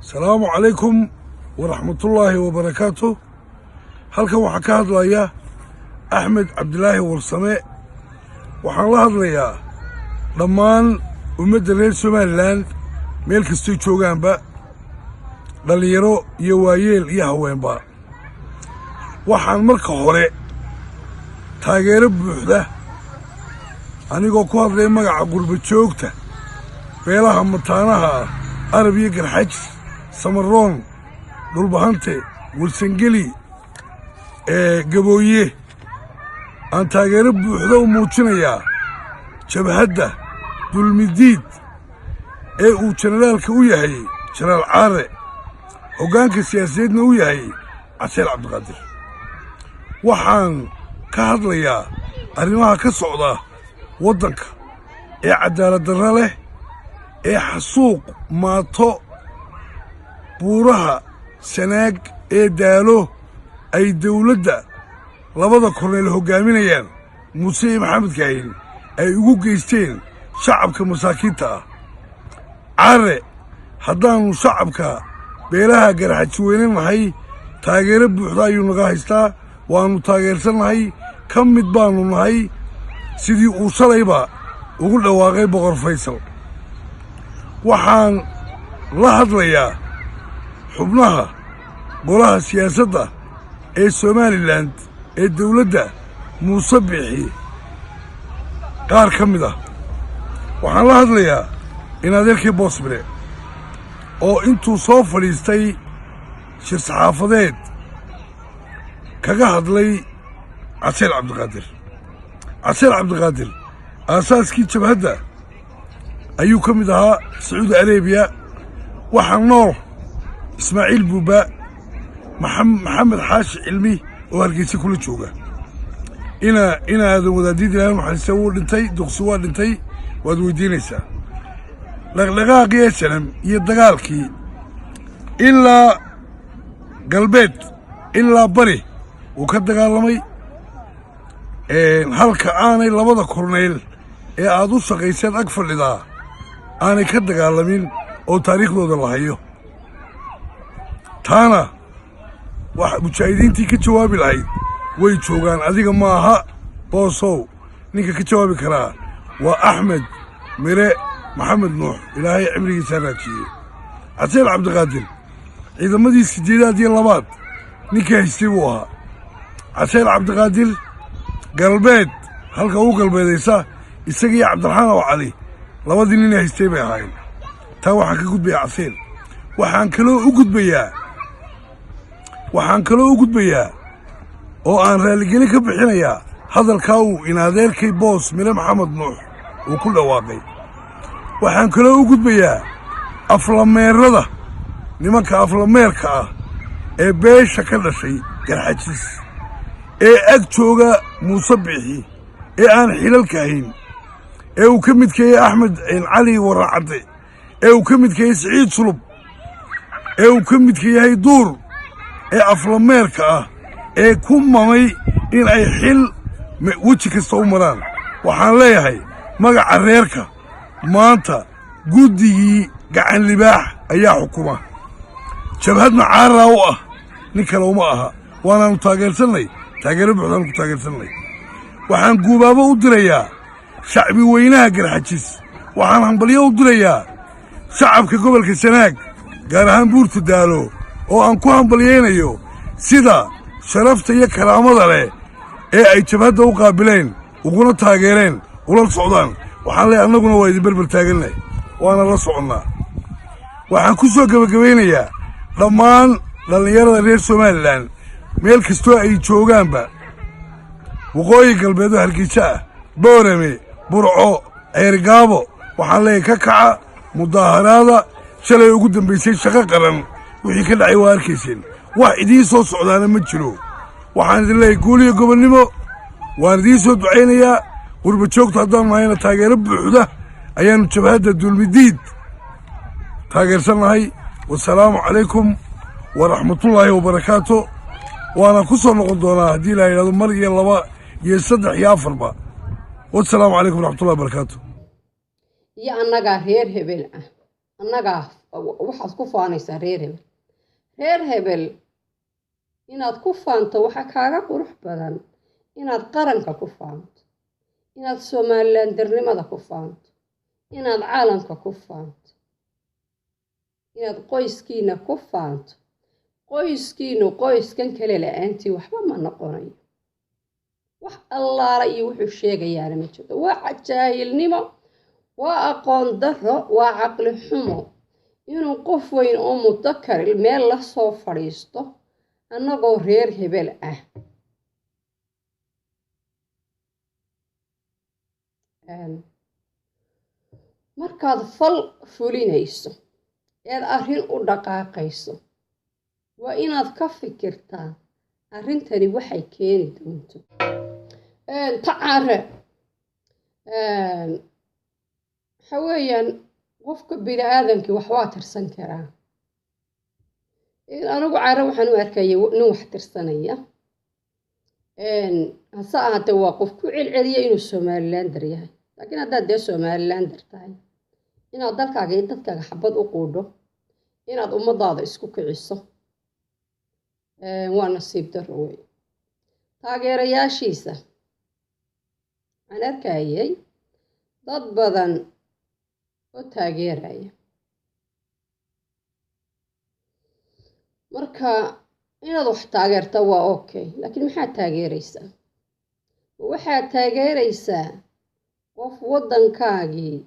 Asalaamu calaykum waraxmatullaahi wabarakaatu. Halkan waxaa ka hadlaya Axmed Cabdilaahi Warsame. Waxaan la hadlayaa dhammaan ummadda reer Somaliland meel kastoy joogaanba, dhallinyaro iyo waayeel iyo haweenba. Waxaan marka hore taageero buuxda, anigoo ku hadlaya magaca qurba joogta beelaha mataanaha ah, Arab iyo Garxajis, Samaroon, Dhulbahante, Warsangeli, Gabooye, aan taageero buuxda u muujinayaa jabhadda Dulmidiid ee uu jenaraalka u yahay Jenaraal Caare, hoggaanka siyaasadeedna u yahay Caseel Cabdiqaadir. Waxaan ka hadlayaa arrimaha ka socda waddanka ee cadaalad darro leh, ee xasuuq maato buuraha Sanaag ee Daalo ay dawladda labada korneyl hoggaaminayaan, Muuse iyo Maxamed Kaahin, ay ugu geysteen shacabka masaakiinta ah. Caare, haddaannu shacabka beelaha Garxaji weyne nahay, taageero buuxda ayuu naga haystaa. Waannu taageersannahay, ka mid baannu nahay, sidii uu shalayba ugu dhawaaqay Boqor Faysal. Waxaan la hadlayaa xubnaha golaha siyaasadda ee Somaliland ee dawladda Muuse Biixi qaar ka mid ah. Waxaan la hadlayaa in adeerkii Boosmire oo intuu soo fadhiistay shir saxaafadeed kaga hadlay Caseel Cabdiqaadir. Caseel Cabdiqaadir aasaaskii jabhadda ayuu ka mid ahaa Sacuudi Arabiya. Waxaa nool Ismaaciil Buuba, Maxamed Xaashi Cilmi oo Hargeysa kula jooga. Ina inaadan wadaadid, Ilahay naxariista, wuu dhintay. Duqsi waa dhintay. Waad weydiinaysaa dhaqdhaqaaqii SNM iyo dagaalkii ilaa galbeed ilaa bari wuu ka dagaalamay, halka aanay labada korneyl ee aad u shaqayseen ag fadhidaa aanay ka dagaalamin oo taariikhdooda la hayo. Taana wax mujaahidiintii ka jawaabi lahayd way joogaan. Adiga ma aha, Boosow. Ninka ka jawaabi karaa waa Axmed Mire Maxamed Nuux, Ilaahay cimrigiisaa raajiyey. Caseel Cabdiqaadir ciidamadii sideedaad iyo labaad ninkii haystay buu ahaa. Caseel Cabdiqaadir galbeed halka ugu galbeedaysa isagiiyo Cabdiraxmaan oo Cali labadii nin haystay bay ahaayeen. Taa waxaan ka gudbayaa Caseel. Waxaan kaloo u gudbayaa oo aan raalligelin ka bixinayaa hadalkaa uu inadeerkay Boos Mire Maxamed Nuux uu ku dhawaaqay. Waxaan kaloo u gudbayaa aflameerada, nimanka aflameerka ah ee beesha ka dhashay Garxajis ee ag jooga Muuse Biixi ee aan xilalka hayn, ee uu ka midka yahay Axmed Cali Waracadde, ee uu ka midka yahay Siciid Sulub, ee uu ka midka yahay Duur, ee aflameerka ah ee ku mamay in ay xil weji kasta u maraan. Waxaan leeyahay magaca reerka maanta guddigii Gacan Libaax ayaa xukuma jabhadna caaraa u ah, nin kale uma aha. Waanaanu taageersannay, taageero buuxdaanu ku taageersannay. Waxaan guubaabo u dirayaa shacbi weynaha Garxajis. Waxaan hambalyo u dirayaa shacabka gobolka Sanaag, gaar ahaan buurta Daalo, oo aan ku hambalyaynayo sida sharafta iyo karaamada leh ee ay jabhadda u qaabileen, uguna taageereen, ula socdaan. Waxaan leeyahay, annaguna waa idin berber taagannahay, waana la soconnaa. Waxaan ku soo gebagabaynayaa dhammaan dhallinyarada reer Somaliland meel kastoo ay joogaanba, waqooyi galbeed oo Hargeysa ah, Boorame, Burco, Ceerigaabo, waxaan leeyahay ka kaca mudaaharaada. Shalay ugu dambaysay shaqo qaran wixii ka dhacay waa arkayseen. Wax idiin soo socdaana ma jiro. Waxaan idin leeyahay guul iyo gobonnimo. Waan idiin soo ducaynayaa. Qurba joogta haddaan nahayna, taageero buuxda ayaannu jabhadda Dulmidiid taageersan nahay. Wasalaamu calaykum waraxmatullaahi wabarakaatu. Waana ku soo noqon doonaa haddii la yidhahdo mar iyo laba iyo saddex iyo afarba. Wasalaamu calaykum waraxmatullahi wabarakaatu. Iyo annagaa reer hebel ah, annagaa. Waxaad ku faanaysaa reer hebel. Reer hebel inaad ku faanto waxaa kaaga qurux badan inaad qaranka ku faanto, inaad Somalilandarnimada ku faanto, inaad caalamka ku faanto, inaad qoyskiina ku faanto. Qoyskiinu qoyskan kale la-aantii waxba ma noqonayo. Wax allaala iyo wuxuu sheegayaana ma jirto. Waa jaahilnimo, waa aqoon darro, waa caqli xumo inuu qof weyn oo mudakar meel la soo fadhiisto annagoo reer hebel ah. Markaad fal fulinayso eed arrin u dhaqaaqayso, waa inaad ka fikirtaa arrintani waxay keeni doonto. Tacaare waxa weeyaan, qofka bini-aadamkii wax waa tirsan karaa. Anigu Care waxaan u arkaya nin wax tirsanaya, hase ahaatee waa qof ku celceliya inuu Somalilander yahay. Laakiin haddaad dee Somalilander tahay, inaad dalkaaga iyo dadkaaga xabad u quudho, inaad ummadaada isku kiciso, waa nasiib darro wey. Taageerayaashiisa waxaan arkayay dad badan oo taageeraya. Marka inaad wax taageerta waa okay, laakiin maxaad taageeraysaa? Waxaad taageeraysaa qof waddankaagii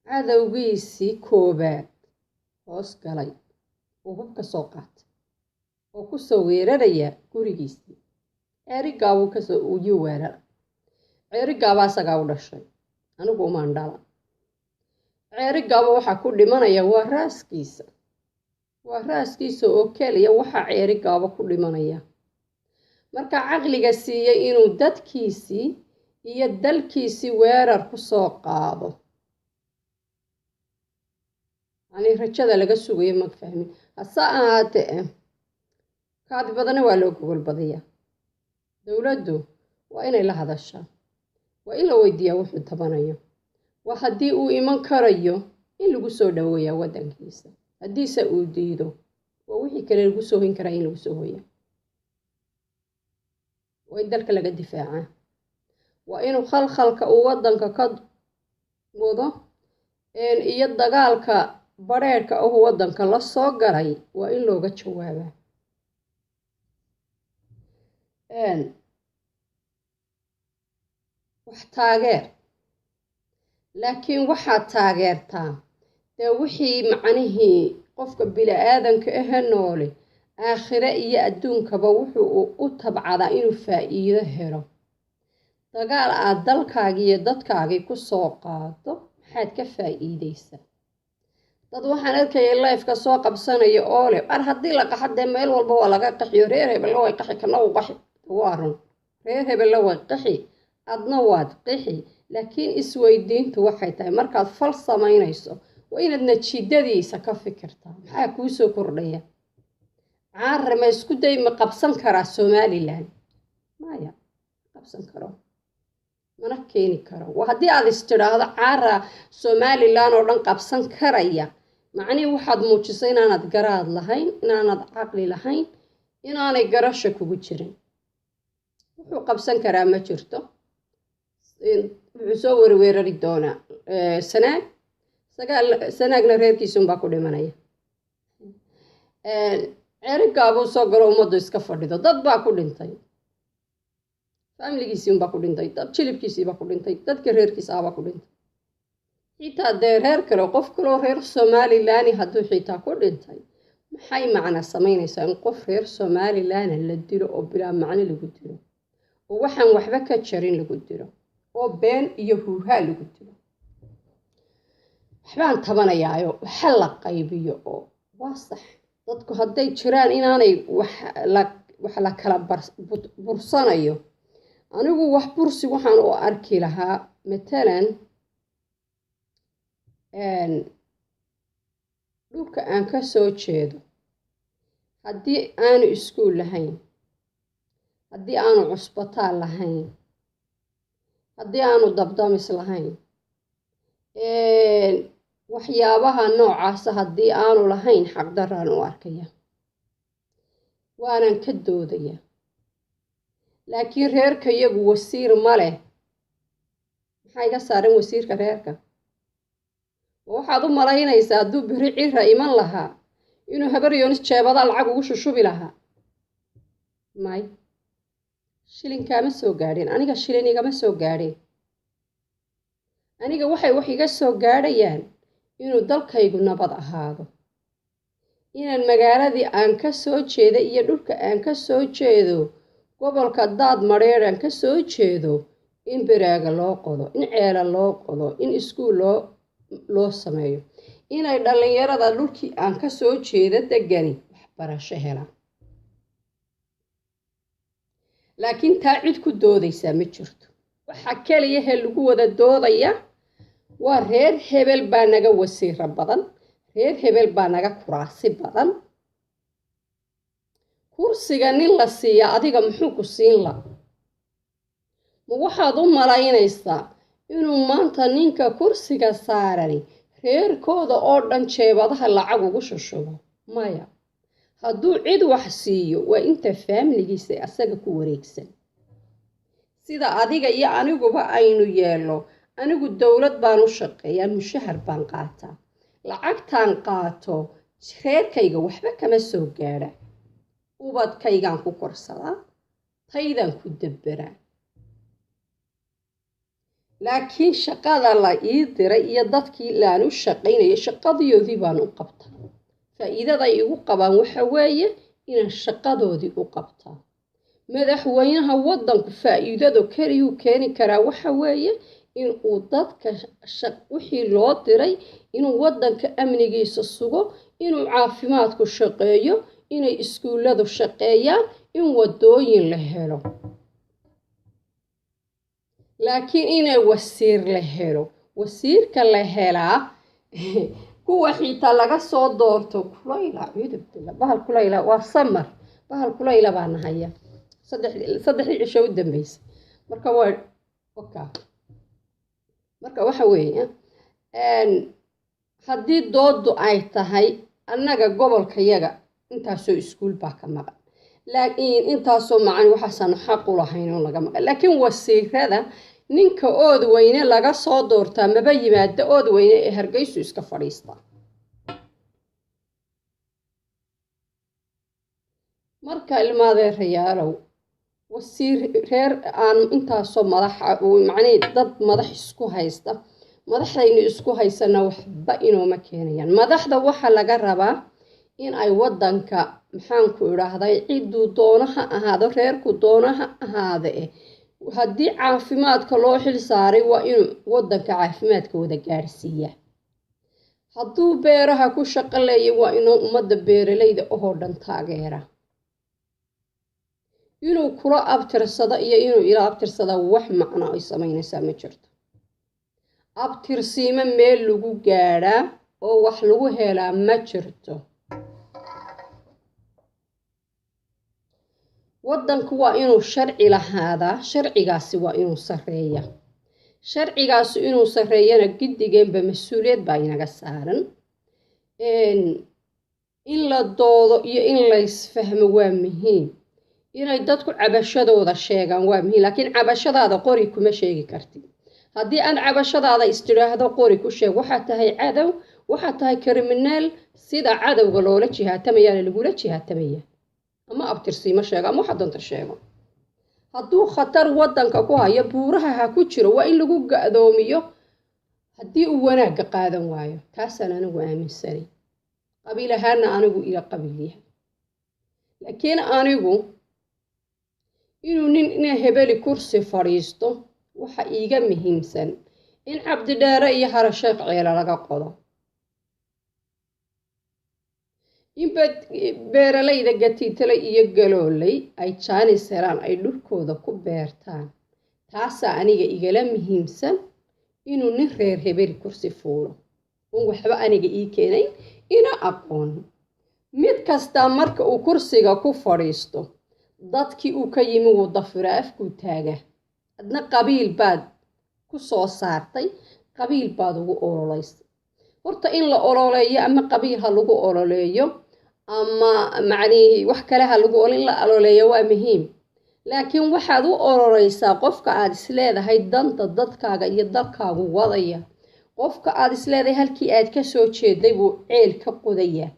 cadowgiisii koobaad hoos galay oo hub ka soo qaatay oo kusoo weeraraya gurigiisii. Ceerigaabuu kasoo uyuu weerara. Ceerigaaba asagaa u dhashay, anigu umaan dhala. Ceerigaaba waxaa ku dhimanaya waa raaskiisa, waa raaskiisa oo keliya waxaa Ceerigaaba ku dhimanaya. Marka caqliga siiyey inuu dadkiisii iyo dalkiisii weerar ku soo qaado, yani rajada laga sugayo ma fahmin. Hase ahaatee kaadi badana waa loo gogol badiyaa. Dowladdu waa inay la hadashaa, waa in la weydiiyaa wuxuu tabanayo, waa haddii uu iman karayo in lagu soo dhaweeyaa waddankiisa. Haddiise uu diido, waa wixii kale lagu soo hoyn karaa in lagu soo hoya. Waa in dalka laga difaacaa, waa inuu khalkhalka uu waddanka ka wado iyo dagaalka badheerhka ahu waddanka la soo galay waa in looga jawaabaa. Wax taageer, laakiin waxaad taageertaa dee wixii macnihii qofka bini-aadanka ahe noole aakhire iyo adduunkaba wuxuu u tabcadaa inuu faa'iido helo. Dagaal aad dalkaagii iyo dadkaagii ku soo qaado maxaad ka faa'iideysaa? Dad waxaan arkayay lifeka soo qabsanaya oo leh ar haddii la qaxo dee meel walba waa laga qaxiyo, reer hebella way qaxi, kana uu qaxi. Waa run, reer hebella way qaxi, adna waad qixi. Laakiin isweydiintu waxay tahay, markaad fal samaynayso waa inaad natiijadiisa ka fikirtaa. Maxaa kuu soo kordhaya? Caare ma isku day ma qabsan karaa Somaliland? Maya, qabsan karo, mana keeni karo. Waa haddii aad istidhaahdo Caara Somaliland oo dhan qabsan karaya, macnihii waxaad muujisay inaanad garaad lahayn, inaanad caqli lahayn, inaanay garasha kugu jirin. Wuxuu qabsan karaa ma jirto. Wuxuu soo werweerari doonaa Sanaag, sagaal Sanaagna reerkiisunbaa ku dhimanaya. Ceerigaabuu soo galo, ummaddu iska fadhido, dad baa ku dhintay, faamiligiisii unbaa ku dhintay, dad jilibkiisiibaa ku dhintay, dadka reerkiisa ahbaa ku dhintay. Xitaa dee reer kale, qof kaloo reer Somalilan hadduu xitaa ku dhintay, maxay macna samaynaysaa in qof reer Somalilan la dilo oo bilaa macno lagu dilo, oo waxaan waxba ka jarin lagu dilo, oo been iyo huuhaa lagu dilo? Waxbaan tabanayaayo waxa la qaybiyo oo waa sax. Dadku hadday jiraan inaanay wax la kala bursanayo, anigu wax bursi waxaan u arki lahaa matalan dhulka aan ka soo jeedo haddii aanu iskuul lahayn, haddii aanu cusbitaal lahayn, haddii aanu dabdamis lahayn. Waxyaabaha noocaasa haddii aanu lahayn xaqdaraan u arkaya, waanan ka doodaya. Laakiin reerka iyagu wasiir ma leh. Maxaa iga saaran wasiirka reerka? Ma waxaad u malaynaysaa hadduu beri Cira iman lahaa inuu Habar Yoonis jeebada lacag ugu shushubi lahaa? May, shilinkaama soo gaadhin aniga, shilin igama soo gaadhin aniga. Waxay wax iga soo gaadhayaan inuu dalkaygu nabad ahaado, inaan magaaladii aan ka soo jeeda iyo dhulka aan ka soo jeedo, gobolka Daad Madheer aan ka soo jeedo, in baraaga loo qodo, in ceela loo qodo, in iskuul loo sameeyo, inay dhallinyarada dhulkii aan ka soo jeeda degani waxbarasho helaan. Laakiin taa cid ku doodaysaa ma jirto. Waxa keliyahe lagu wada doodaya waa reer hebel baa naga wasiiro badan, reer hebel baa naga kuraasi badan. Kursiga nin la siiya adiga muxuu ku siin la? Ma waxaad u malaynaysaa inuu maanta ninka kursiga saarani reerkooda oo dhan jeebadaha lacag ugu shushubo? Maya. Hadduu cid wax siiyo, waa inta faamiligiisa asaga ku wareegsan, sida adiga iyo aniguba aynu yeelno. Anigu dowlad baan u shaqeeyaa, mushahar baan qaataa. Lacagtaan qaato reerkayga waxba kama soo gaadha. Ubadkaygaan ku korsadaa, taydaan ku dabberaa. Laakiin shaqada la ii diray iyo dadkii laan u shaqaynayay shaqadoodii baan u qabtaa. Faa'iidaday igu qabaan waxa weeye inaan shaqadoodii u qabtaa. Madaxweynaha waddanku faa'iidada keliyuu keeni karaa waxa weeye in uu dadka wixii loo diray, inuu waddanka amnigiisa sugo, inuu caafimaadku shaqeeyo, inay iskuulladu shaqeeyaan, in wadooyin la helo. Laakiin inay wasiir la helo, wasiirka la helaa kuwa xitaa laga soo doorto kulayla, acuudu billah, bahal kulayla waa samar, bahal kulayla baa nahaya saddexdii cisho u dambeysay. Marka waa waka. Marka waxa weeye, haddii doodu ay tahay annaga gobolkayaga intaasoo iskuul baa ka maqan, laakiin intaasoo macani waxaasaanu xaq u lahayn oo naga maqan. Laakiin wasiirada ninka Ood Weyne laga soo doortaa maba yimaado Ood Weyne ee Hargeysu iska fadhiistaa. Marka ilmaadeerayaalow, wasiir reer aan intaasoo madaxa, macnihii dad madax isku haysta, madaxdaynu isku haysana waxba inooma keenayaan. Madaxda waxaa laga rabaa in ay waddanka, maxaanku idhaahday, cidduu doono ha ahaado, reerku doono ha ahaade eh, haddii caafimaadka loo xil saaray waa inuu waddanka caafimaadka wada gaadhsiiyaa. Hadduu beeraha ku shaqo leeya, waa inuu ummadda beeralayda ohoo dhan taageera. Inuu kula abtirsado iyo inuu ila abtirsada wax macno ay samaynaysaa ma jirto. Abtirsiimo meel lagu gaadhaa oo wax lagu helaa ma jirto. Waddanku waa inuu sharci lahaadaa, sharcigaasi waa inuu sarreeya. Sharcigaasi inuu sarreeyana giddigeenba mas-uuliyad baa inaga saaran. In la doodo iyo in laysfahmo waa muhiim, inay dadku cabashadooda sheegaan waa muhiim, laakiin cabashadaada qori kuma sheegi kartid. Haddii aan cabashadaada istidhaahdo qori ku sheeg, waxaad tahay cadow, waxaad tahay kriminaal. Sida cadowga loola jihaatamayaana lagula jihaatamaya. Ama abtirsiimo sheego ama waxa doonta sheego, hadduu khatar waddanka ku hayo buuraha ha ku jiro, waa in lagu ga-doomiyo haddii uu wanaagga qaadan waayo. Taasaan anigu aaminsanay, qabiil ahaana anigu ila qabiil yahay. Laakiin anigu inuu nin ina hebeli kursi fadhiisto waxa iiga muhiimsan in Cabdidheere iyo Harasheekh ceela laga qodo, in beeralayda Gatiitale iyo Galooley ay jaanis helaan ay dhulkooda ku beertaan. Taasaa aniga igala muhiimsan inuu nin reer hebeli kursi fuulo un waxba aniga ii keenayn ina aqoon. Mid kastaa marka uu kursiga ku fadhiisto dadkii uu ka yimi wuu dafiraa, afkuu taagaa. Adna qabiil baad ku soo saartay, qabiil baad ugu ololeysay. Horta in la ololeeyo, ama qabiil ha lagu ololeeyo ama macnihii wax kale ha lagu, in la ololeeyo waa muhiim, laakiin waxaad u ololeysaa qofka aad isleedahay danta dadkaaga iyo dalkaagu wadaya, qofka aad isleedahay halkii aad kasoo jeeday buu ceel ka qodayaa,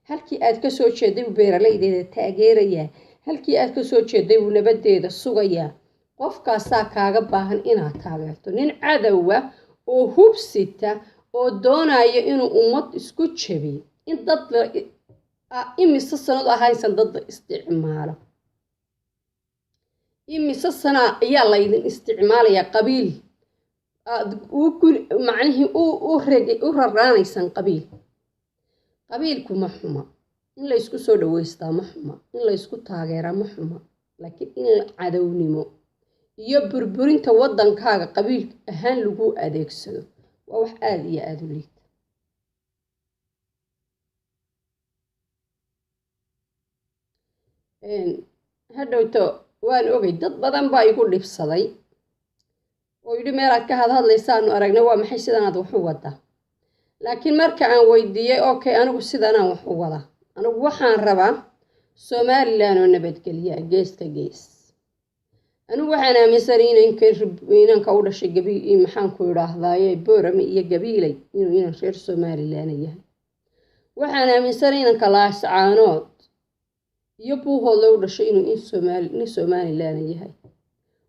halkii aad kasoo jeeday buu beeralaydeeda taageerayaa, halkii aad kasoo jeeday buu nabadeeda sugayaa. Qofkaasaa kaaga baahan inaad taageerto. Nin cadowa oo hubsita oo doonaya inuu ummad isku jabiyo, in dad imise sanad ahaysan dad la isticmaalo, imise sana ayaa laydin isticmaalayaa qabiil aad macnihii u raraanaysaan qabiil. Qabiilku ma xuma, in laysku soo dhaweystaa ma xuma, in laysku taageeraa ma xuma, laakiin in la cadownimo iyo burburinta waddankaaga qabiil ahaan lagu adeegsado waa wax aada iyo aada u liita. Hadhowto waan ogay dad badan baa igu dhibsaday oo yidhi meelaad ka hadhadlaysaanu aragnay, waa maxay sidanaad wax u wadaa? Laakiin marka aan weydiiyey, okay, anigu sidanaan wax u wadaa, anigu waxaan rabaa Somalilan oo nabadgelya geeska gees. Anigu waxaan aaminsanay inanka u dhashay gabi, maxaan ku idhaahdaaye, Boorame iyo Gabiiley inuu inan reer Somalilan yahay. Waxaan aaminsanay inanka Laascaanood iyo Buuhoodle u dhashay inuu nin Somalilan yahay.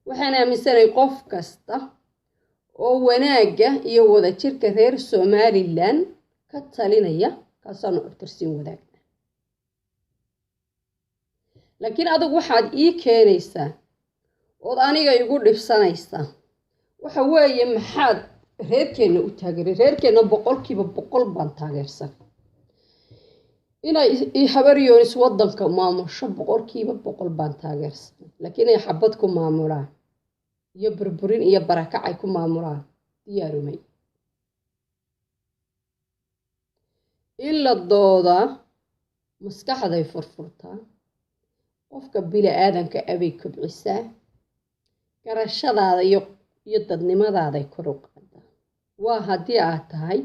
Waxaan aaminsanay qof kasta oo wanaagga iyo wadajirka reer Somalilan ka talinaya kaasaanu abtirsiin wadaagna. Laakiin adigu waxaad ii keenaysaa ood aniga igu dhibsanaysaa waxa weeye, maxaad reerkeenna u taageeray? Reerkeenna 100% baan taageersan inay Habaryoonis waddanka maamusho, 100% baan taageersan, laakiin inay xabad ku maamulaan iyo burburin iyo barakac ay ku maamulaan diyaarumay. In la doodaa maskaxday furfurtaa, qofka bini-aadanka abay kobcisaa, garashadaada iyo dadnimadaaday kor u qaadaa. Waa haddii aad tahay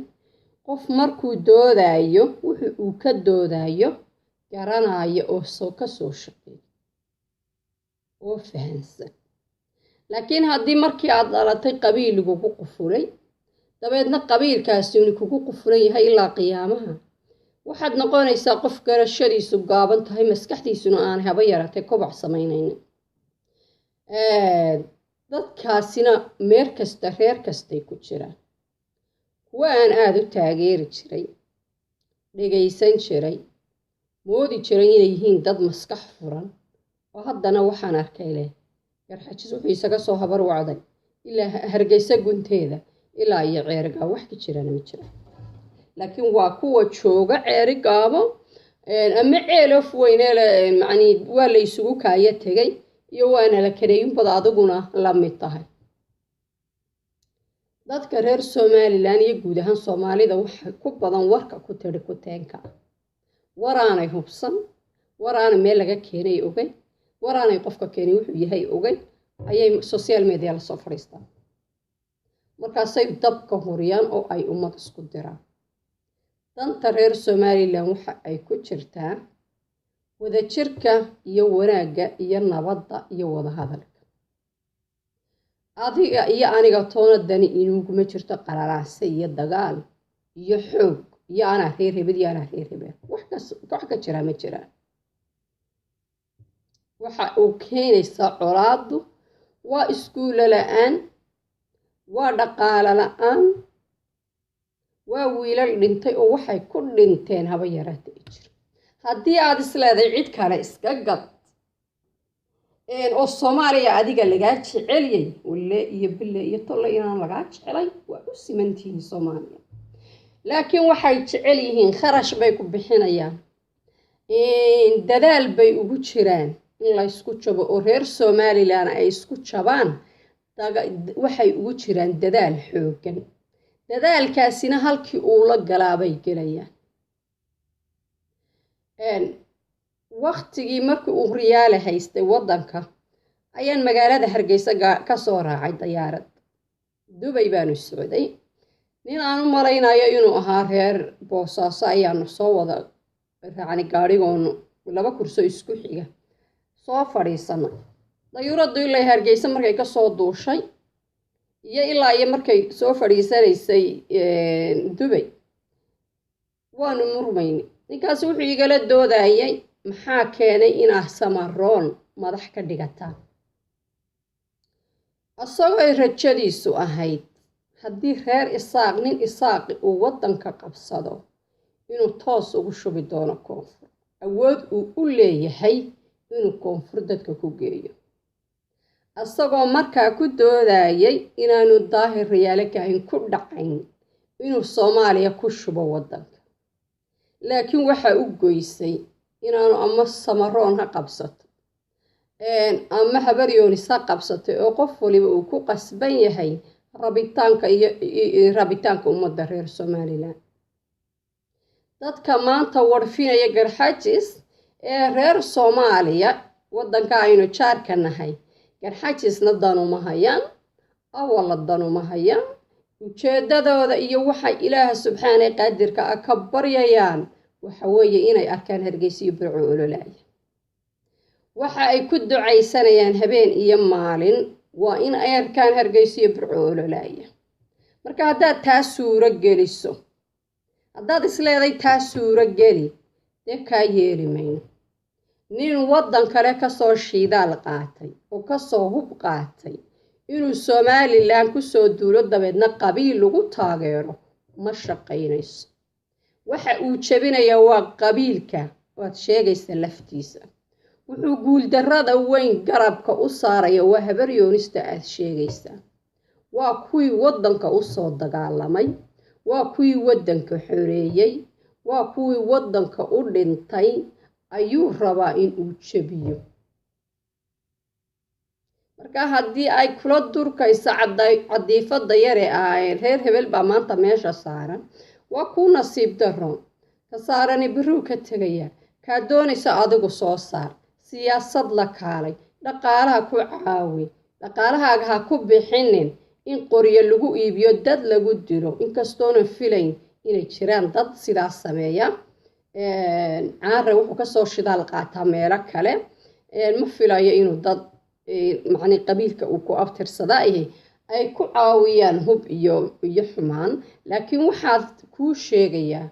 qof markuu doodayo wuxuu uu ka doodayo garanayo oo soo ka soo shaqeeyo oo fahansan. Laakiin haddii markii aad dhalatay qabiil lagugu qufulay, dabeedna qabiilkaasi uni kugu qufulan yahay ilaa qiyaamaha, waxaad noqonaysaa qof garashadiisu gaaban tahay, maskaxdiisuna aanay haba yaratay koboc samaynaynin. Dadkaasina meer kasta reer kastay ku jiraan. Kuwa aan aada u taageeri jiray, dhegaysan jiray, moodi jiray inay yihiin dad maskax furan, oo haddana waxaan arkay leh Garxajis wuxuu isaga soo habar wacday ilaa Hargeysa gunteeda ilaa iyo Ceerigaabo, wax ka jirana ma jiraan. Laakiin waa kuwa jooga Ceerigaabo ama Ceelof weynele, macnii waa la isugu kaaya tegay iyo waana la kareeyinbada adiguna la mid tahay. Dadka reer Somalilan iyo guud ahaan Soomaalida waxa ku badan warka ku tiri kuteenka, waraanay hubsan, waraanay meel laga keenay ogay, waraanay qofka keenay wuxuu yahay ogay, ayay social media lasoo fadhiistaan, markaasay dabka huriyaan oo ay ummad isku diraan. Danta reer Somalilan waxa ay ku jirtaa wadajirka iyo wanaagga iyo nabadda iyo wadahadalka. Adiga iyo aniga toona dani inuuguma jirto qalalaase iyo dagaal iyo xoog iyo anaa reer hebel iyo anaa reer hebel, wax ka jiraa ma jiraan. Waxa uu keenaysaa colaaddu waa iskuulo la-aan, waa dhaqaalo la-aan, waa wiilal dhintay oo waxay ku dhinteen haba yaraata ay jiro. Haddii aad isleedahay cid kale iska gad oo Soomaaliya adiga lagaa jecelyay, walle iyo bille iyo tolle inaan lagaa jecelay, waa u simantihiin Soomaaliya. Laakiin waxay jecel yihiin, kharash bay ku bixinayaan, dadaal bay ugu jiraan in la ysku jabo oo reer Somalilan ay isku jabaan. Waxay ugu jiraan dadaal xooggan, dadaalkaasina halkii uu la galaabay gelayaan. Waktigii markii uu Riyaale haystay waddanka ayaan magaalada Hargeysa ka soo raacay dayaarad, Dubay baanu socday. Nin aan u malaynayo inuu ahaa reer Boosaaso ayaanu soo wada raacnay gaadhigoonu laba kurso isku xiga soo fadhiisanay. Dayuuraddu ilaa Hargeysa markay kasoo duushay iyo ilaa iyo markay soo fadhiisanaysay Dubay waanu murmaynay. Ninkaasi wuxuu igala doodayay maxaa keenay inaa Samaroon madax ka dhigataa, isagoo ay rajadiisu ahayd haddii reer Isaaq nin Isaaqi uu waddanka qabsado inuu toos ugu shubi doono koonfur, awood uu u leeyahay inuu koonfur dadka ku geeyo, isagoo markaa ku doodayay inaanu Daahir Riyaale Kaahin ku dhacayn inuu Soomaaliya ku shubo waddanka. Laakiin waxa u goysay inaanu ama Samaroon ha qabsato ama Habaryoonis ha qabsatay, oo qof waliba uu ku qasban yahay rabitaanka iyo rabitaanka ummadda reer Somalilan. Dadka maanta warfinaya Garxajis ee reer Soomaaliya, waddanka aynu jaarka nahay, Garxajisna danuma hayaan, awalla danuma hayaan. Ujeedadooda iyo waxay Ilaaha subxaana qaadirka ah ka baryayaan waxa weeye inay arkaan Hargeysa iyo Burco ololaya. Waxa ay ku ducaysanayaan habeen iyo maalin waa in ay arkaan Hargeysa iyo Burco ololaya. Marka haddaad taa suuro geliso, haddaad isleeday taa suuro geli, dee kaa yeeli mayno. Nin waddan kale kasoo shiidaal qaatay oo kasoo hub qaatay inuu Somalilan kusoo duulo dabeedna qabiil lagu taageero ma shaqaynayso. Waxa uu jebinayaa waa qabiilka waad sheegaysa laftiisa. Wuxuu guuldarrada weyn garabka u saaraya waa Habaryoonista aad sheegaysaa. Waa kuwii waddanka usoo dagaalamay, waa kuwii waddanka xoreeyey, waa kuwii waddanka u dhintay ayuu rabaa in uu jebiyo. Marka haddii ay kula durkayso cadiifada yare ah reer hebel baa maanta meesha saaran, waa kuu nasiib daro. Ka saarani biruu ka tegaya, kaa doonaysa adigu soo saar, siyaasad la kaalay, dhaqaalaha ku caawi, dhaqaalahaaga ha ku bixinin in qoryo lagu iibiyo dad lagu dilo, inkastoona filayn inay jiraan dad sidaas sameeya. Caare wuxuu kasoo shidaal qaataa meelo kale, ma filayo inuu dad macnii qabiilka uu ku abtirsadaa ay ku caawiyaan hub iyo xumaan. Laakiin waxaad kuu sheegayaa,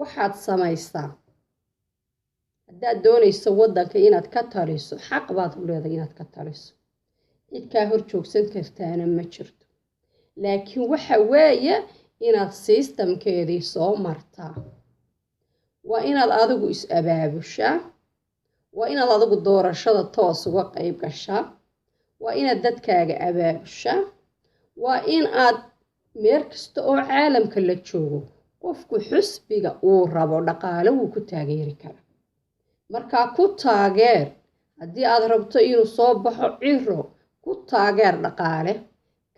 waxaad samaysaa haddaad doonayso waddanka inaad ka taliso, xaq baad u leedahay inaad ka taliso, cid kaa hor joogsan kartaana ma jirto. Laakiin waxa weeye inaad sistamkeedii soo martaa, waa inaad adigu is-abaabushaa, waa inaad adigu doorashada toos uga qayb gashaa, waa inaad dadkaaga abaabushaa, waa in aad meel kasta oo caalamka la joogo qofku xusbiga uu rabo dhaqaale wuu ku taageeri karaa. Markaa ku taageer haddii aad rabto inuu soo baxo Ciro, ku taageer dhaqaale,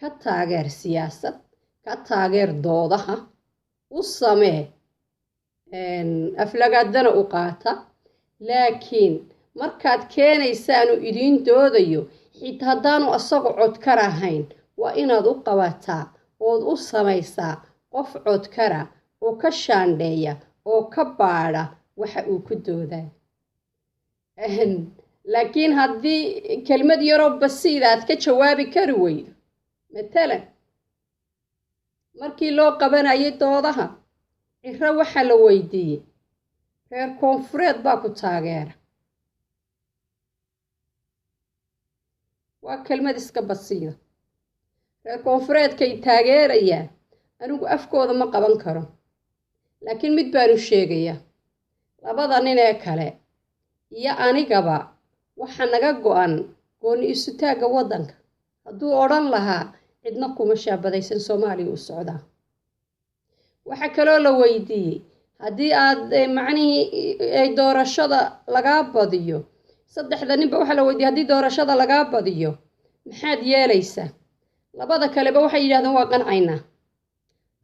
ka taageer siyaasad, ka taageer doodaha, u samee aflagaadana u qaata. Laakiin markaad keenaysaanu idiin doodayo, xitaa haddaanu asagu codkar ahayn, waa inaad u qabataa ood u samaysaa qof codkara oo ka shaandheeya oo ka baadha waxa uu ku doodayo. Laakiin haddii kelmad yaroo basiida aad ka jawaabi kari weydo, matalan markii loo qabanayay doodaha Ciro waxaa la weydiiyey reer koonfureed baa ku taageera, waa kelmad iska basiida. Reer koonfureedkay taageerayaan anigu afkooda ma qaban karo, laakiin mid baanu sheegayaa, labada nin ee kale iyo anigaba waxa naga go-an gooni isutaagga waddanka. Hadduu odhan lahaa cidna kuma shaabadaysan, Soomaaliya u socdaa. Waxaa kaloo la weydiiyey haddii aad macnihii ay doorashada lagaa badiyo, saddexda ninba waxaa la weydiiyey haddii doorashada lagaa badiyo maxaad yeelaysaa? Labada kaleba waxay yidhahdeen waa qancaynaa.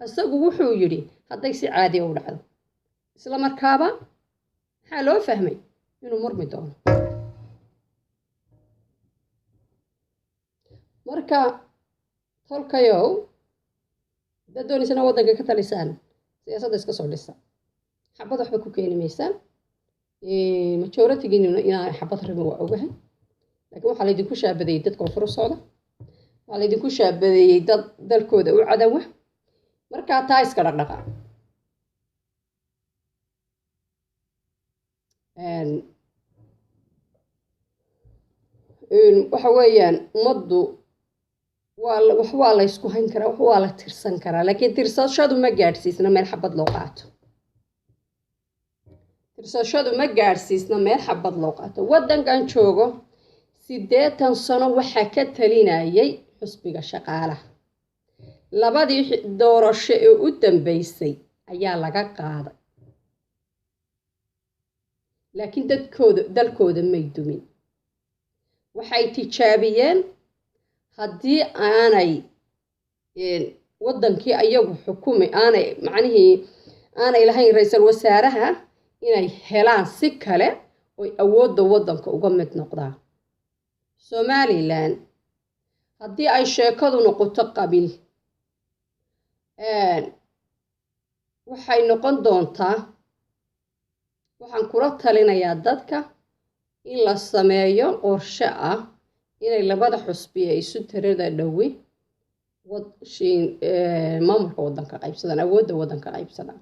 Isagu wuxuu yidhi hadday si caadiya u dhacdo, isla markaaba maxaa loo fahmay inuu murmi doono. Marka tolkayow Haddaad doonaysaan waddanka ka talisaan, siyaasadda iska soo dhisa. Xabad waxba ku keeni maysaan. Majority-giinuna inaan xabad rabin waa ogahay, laakiin waxaa laydinku shaabadeeyey dad koonfur u socda, waxaa laydinku shaabadeeyey dad dalkooda u cadawa. Markaa taa iska dhaqdhaqa. Waxa weeyaan, ummaddu waa wax waa la ysku hayn karaa, wax waa la tirsan karaa, laakiin tirsashadu ma gaadhsiisna meel xabad loo qaato. Tirsashadu ma gaadhsiisna meel xabad loo qaato. Waddankan joogo 80 sano waxaa ka talinayay xusbiga shaqaalaha. Labadii doorasho ee u dambeysay ayaa laga qaaday, laakiin dadkooda dalkooda may dumin. Waxay tijaabiyeen haddii aanay waddankii ayagu xukumi, aanay macnihii aanay lahayn ra-iisul wasaaraha, inay helaan si kale oy awoodda waddanka uga mid noqdaan. Somalilan haddii ay sheekadu noqoto qabiil, waxay noqon doontaa. Waxaan kula talinayaa dadka in la sameeyo qorshe ah inay labada xusbi ee isu tirada dhowi maamulka waddanka qaybsadaan, awoodda waddanka qaybsadaan.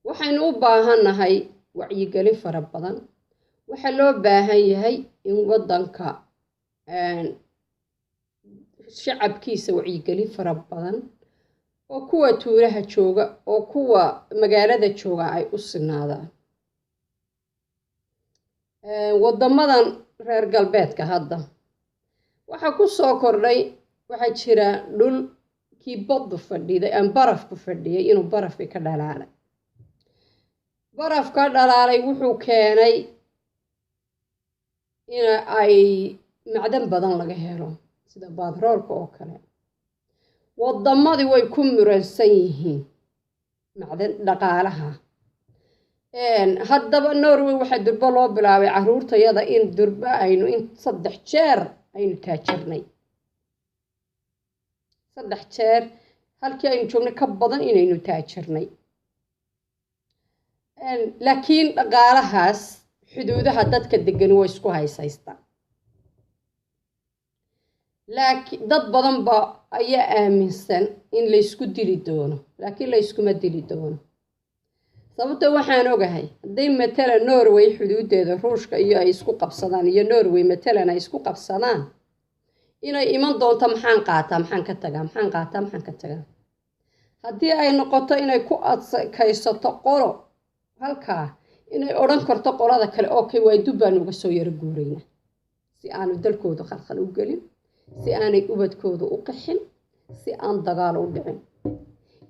Waxaynu u baahannahay wacyigelin fara badan. Waxaa loo baahan yahay in waddanka shacabkiisa wacyigelin fara badan, oo kuwa tuulaha jooga oo kuwa magaalada jooga ay u sinaadaan. Waddamadan reer galbeedka hadda waxaa ku soo kordhay, waxaa jira dhulkii baddu fadhiday aan barafku fadhiyay inuu barafkii ka dhalaalay. Baraf ka dhalaalay wuxuu keenay in ay macdan badan laga helo, sida batroolka oo kale. Wadamadii way ku muransan yihiin macdan dhaqaalaha. Haddaba Norway waxaa durbo loo bilaabay caruurtayada in durbo aynu in 3 jeer aynu taajirnay, 3 jeer halkii aynu joognay ka badan inaynu taajirnay. Laakiin dhaqaalahaas xuduudaha dadka degani way isku haysaystaan. Laakiin dad badan ba ayaa aaminsan in laysku dili doono, laakiin layskuma dili doono. Sababta waxaan ogahay, hadday matalan Norway xuduudeeda Ruushka iyo ay isku qabsadaan iyo Norway matalan ay isku qabsadaan, inay iman doonto maxaan qaataa, maxaan ka tagaa, maxaan qaataa, maxaan ka tagaa. Haddii ay noqoto inay ku adkaysato qolo halkaa, inay odhan karto qolada kale, okay, waa dub baanu uga soo yaro guuraynaa, si aanu dalkoodu khalkhal u gelin, si aanay ubadkoodu u qixin, si aan dagaal u dhicin.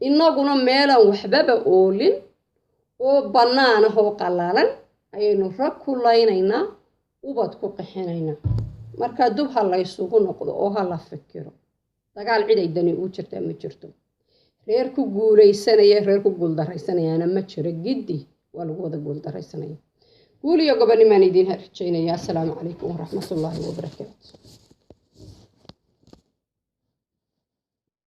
Innaguna meelaan waxbaba oolin oo bannaan ah oo qallalan ayaynu rag ku laynaynaa, ubad ku qixinaynaa. Marka dub ha laysugu noqdo oo ha la fikiro. Dagaal cid ay dani ugu jirtaa ma jirto. Reer ku guulaysanaya, reer ku guuldaraysanayaana ma jiro. Giddi waa lagu wada guuldaraysanaya. Guul iyo gobonimaan idiin rajaynaya. Asalaamu calaykum waraxmatullaahi wabarakaatu.